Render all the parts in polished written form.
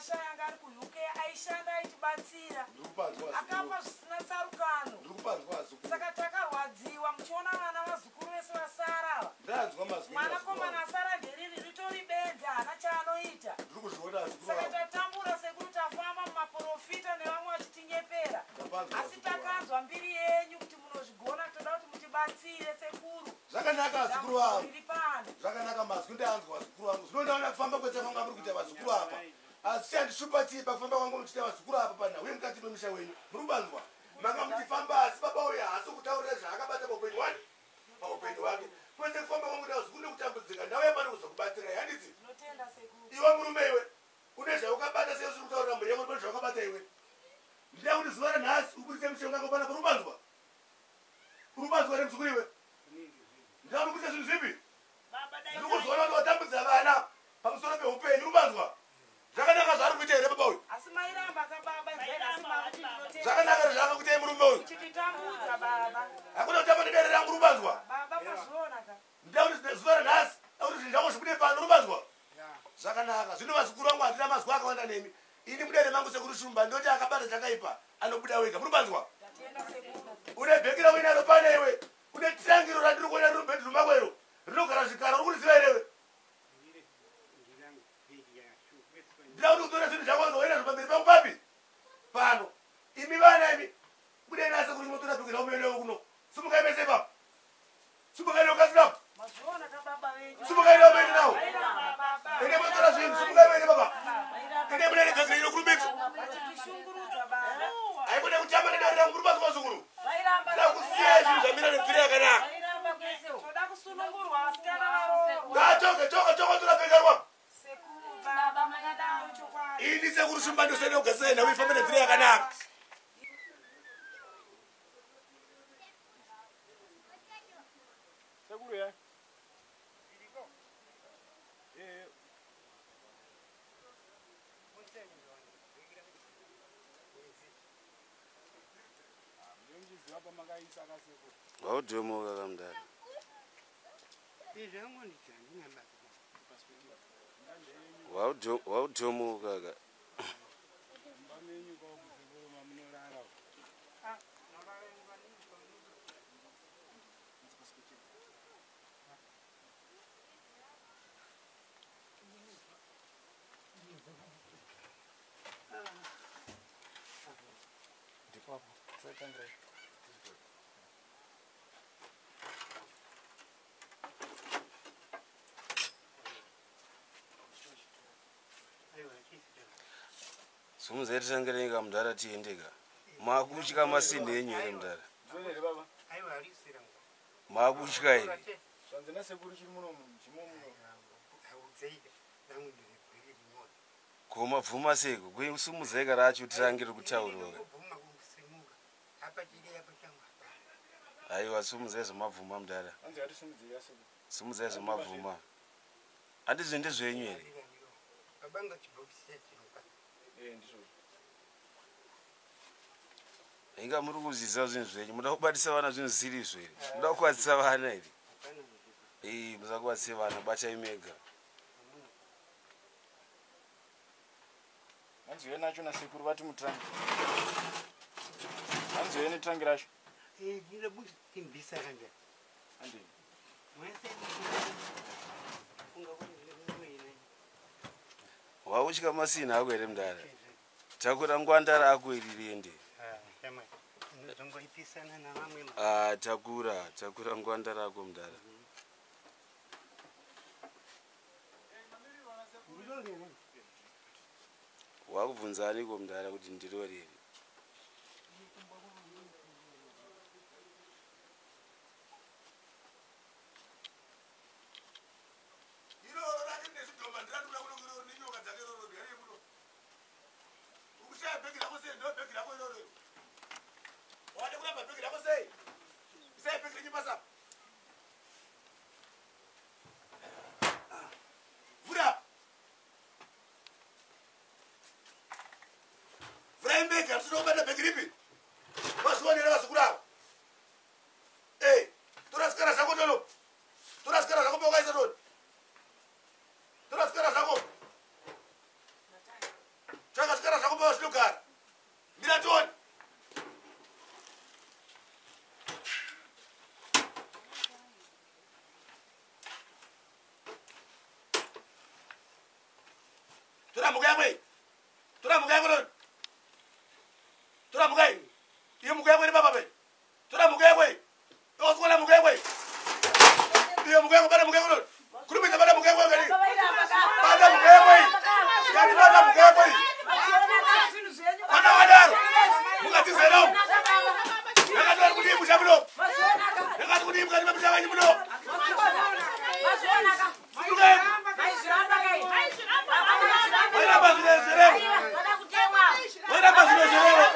Akashaya, anga ari kuUK, aishanda, aitibatsira. Akafa zvisina tsarukano. Saka takarwadziwa muchiona vana, vazukuru vese vasara ava. Ndanzwa mazwi. Mwanakomana asara nderiri, ritori benzi, haana chaanoita. Ndiri kuzviona, vazukuru Saka vangu. tatambura, sekuru. Tafamba mumaprofita nevamwe vachitinyepera. Ndapanzwa, Asi vazukuru vangu. takanzwa mbiri yenyu kuti munozvigona. Toda kuti mutibatsire, sekuru. Zvakanaka, vazukuru Dambudziko vangu. riri pano. Zvakanaka, mazwi ndanzwa, vazukuru vangu. Zvino ndaona kufamba kwese kwanga muri kuita, vazukuru, apa, asi chandishupa chii pakufamba kwangu muchiita, vazukuru, apa panhau yemukati memusha wenyu? Muri kubanzwa, manga muchifamba, asi baba uyu haasi kutaurira zvaakabata paupenyu wani, paupenyu hwake. Kwese kufamba kwangu kuita, vazukuru, nekutambudzika, ndauya pano kuzokubatsirai, handiti? Tinotenda, sekuru. Iwe murume iwe, une zvaukabata sei usiri kutaurira mhuri yako? Pane zvaukabata iwe. Ndida kuti zuva ranhasi ubudise mushonga wako panapa. Uri kubanzwa? Uri kubanzwa remuzukuru iwe? Ndida kuti ubudise zvinhu zvipi? Ndiri kuzoona kuti watambudza vana pamusoro peupenyu. Uri kubanzwa? Zvakanaka zvaari kuita here baba uyu? Asi mairamba kababa, asi makuti tinotenda. Zvakanaka here zvaakakuitai murume uyu? Muchititambudza, baba. Hakuna kutamba nedare rangu, uri kubanzwa? Baba, mazviona ka. Ndida kuti zuva ranhasi, kuti zvinhu zvako zvibude pano. Uri kubanzwa? Zvakanaka. Zvino, vazukuru vangu, handina mazwi akawanda nemi. Ini mudare mangu, sekuru Shumba, ndoti akabata chakaipa anobuda wega. Muri kubanzwa? Tatenda, sekuru. Une bheki rako inaro pane iwe, une tirangiro randiri kuona riri mubedroom mako iro rinogara zvikara. Uri kuriziva irewe? Ndida kuti utore zvinhu zvako zvawainazvo pamberi pangu papi pano. Imi vana imi, budai nasekuru, chimotora bheki rako muendewo kuno. Simukai mese ipapo, simukai nokasirapo. Mazviona kababa venyu. Simukai nawo, muende nawo. Mairamba, baba. Ende motora zvinhu, simukai muende, baba. Ende munene bheki renyu nokurumidza. Vachitishungurudza, baba. Haikone kutamba nedare rangu, muri mazuva, zukuru. Vairamba. Ndakusiyai zvinhu zvamira nenzira yakanaka. Vairamba kwese. Toda kusunungurwa, vasikana varoorwa. Ngatoke toke toke, tora bheki rako. Sekuru, baba, makadaro chokwadi. Ini sekuru Shumba ndosene kugadzira nhau ifambe nenzira yakanaka. Sekuru ya. Eh. Ndinondiziva pamakaisa kasekuru. Waudhomoka kamudara. Izvangu handina basa. Waudhomoka ka. Mumba menyu kwakusekuru mamunorara. Ndipapo totangira. Aiwa, chisi. Sumudzai tirangirei kamudara, tiende ka. Makutya masinde enyu here, mudara? Ndizvone here, baba? Aiwa, harisi rangu. Makutya here? Zvanzi nasekuru chiri muno chimo muno. Haudzeika rangu ndirigwiri rinyora. Ko mabvuma seko kuisumudzai karacho tirangire kutaurwa? Bvuma kusimuka apa, chiri apa changu hapana. Aiwa, sumudzai zvamabvuma, mudara. Hanzi ngatisumudzei yasekuru. Sumudzai zvamabvuma. Handizvo ndezvenyu here? Babanga chibhokisi chachinoka. Eh, ndizvozvo. Inga muri kuzviziva zvinhu zvenyu. Muda kubatisa vana zvinhu zvisiri izvo here? Muda kukwadzisa vana here? Hapana. Ii, musakubatise vana, batai mega. Hanzi uye nacho nasekuru vati mutrangi. Hanzi uye netrangi racho. Ndinobusimbisa kanjani? Handei. Mwese funga kuti ndinoina. Wautya masina ako here, mudara? Takura ngwanda rako iri riende. Shamai inozongoipisana navamwe. Ah, takura, takura ngwanda rako, mudara. Wakubvunzaniko, mudara, kuti ndirori here? Iroro rake nezvidhoma ndirandura kuno, iroro nenyoka dzake iroro ndiyariye kuno. Ukushaya bhegi rako sei? Ndo bhegi rako iroro iro. Wade kuramba bhegi rako sei? Isai bhegi renyu pasapa. Vhura, vhurai mega. Tisina kubata bhegi ripi? Vazvionera vazukuru ava. Ei, tora zikara zvako tono, tora zikara zvako paukaisa toni, tora zikara zvako. Tora mhuka yako iyi. Tora mhuka yako lori. Tora mhuka iyi. Iyo mhuka yako iri papa pe. Tora mhuka yako iyi. Oswana mhuka yako iyi. Iyo mhuka yako bata mhuka yako lori. Kurumidza bata mhuka yako iyi. Bata mhuka yako iyi. Yani bata mhuka yako iyi. Vana vadaro. Mukatizera umu. Ndakati vari kudii musha muno. Ndakati kudii mukati memusha wenyu muno. Vairamba zvinezverero. Vairamba zvinezverero.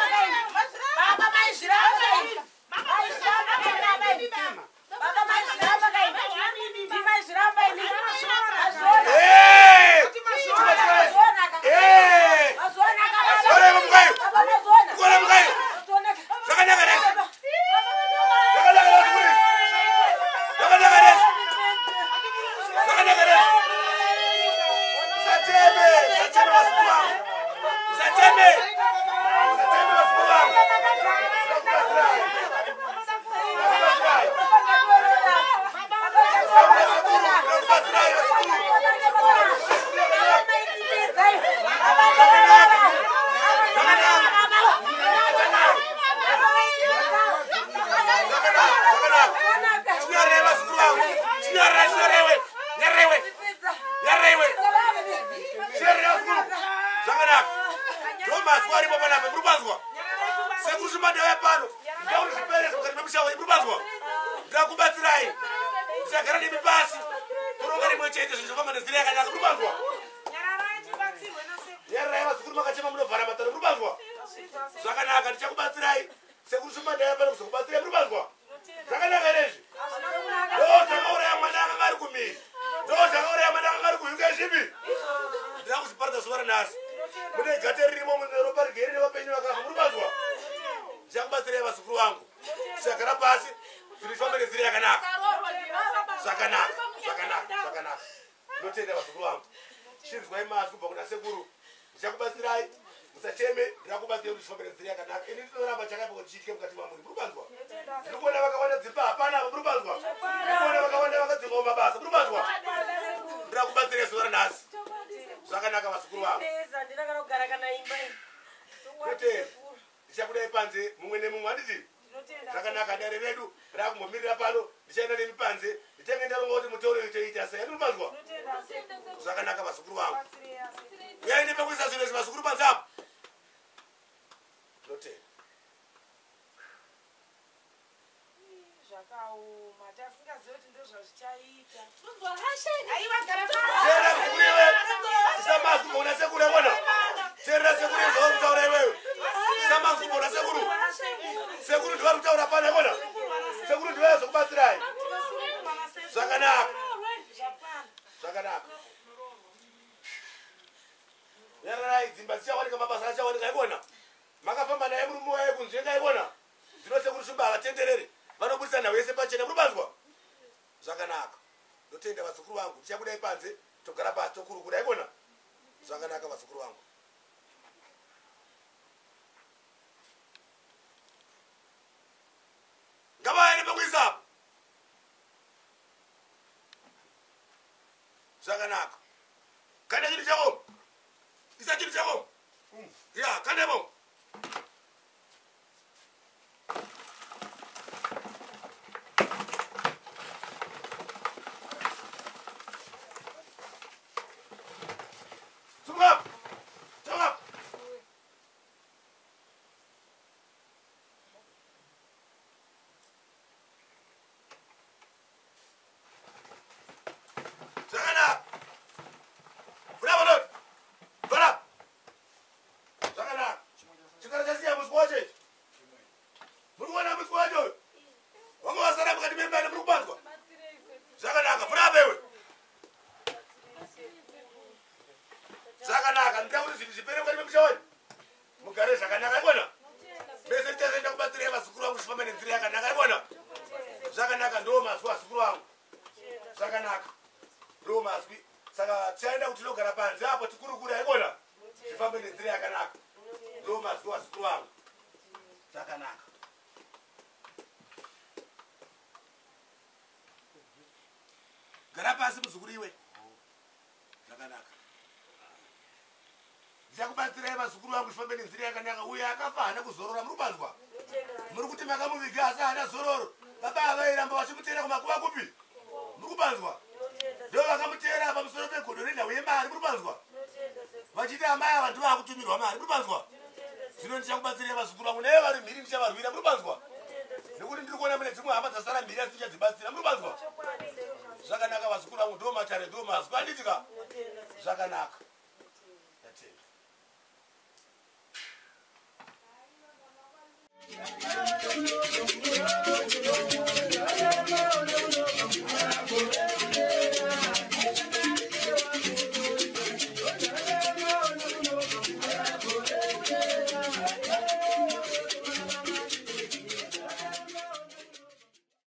Zvakanaka. Kana chinhu chako. Isa chinhu chako. Ya, kanemo. Sumuka. Sumuka. Zvakanaka. Gara pasi muzukuru iwe. Zvakanaka. Ndichakubatsirai vazukuru vangu zvifambe nenzira yakanaka. Uye akafa haana kuzorora, muri kupanzwa? Muri kuti makamuviga asi haana zororo. Baba avairamba vachimuteera kumakuva kupi? Muri kupanzwa? Ndo vakamuteera pamusoro pegodo renhau yemari, muri kupanzwa? Vachiti amai ava ndivo vakutumirwa mari, muri kupanzwa? Zvino ndichakubatsirai vazukuru vangu, neve vari mhiri ndichavarwira, muri kupanzwa? Nekuti ndiri kuona mune dzimwe hama dzasara mhiri asi ndichadzibatsira.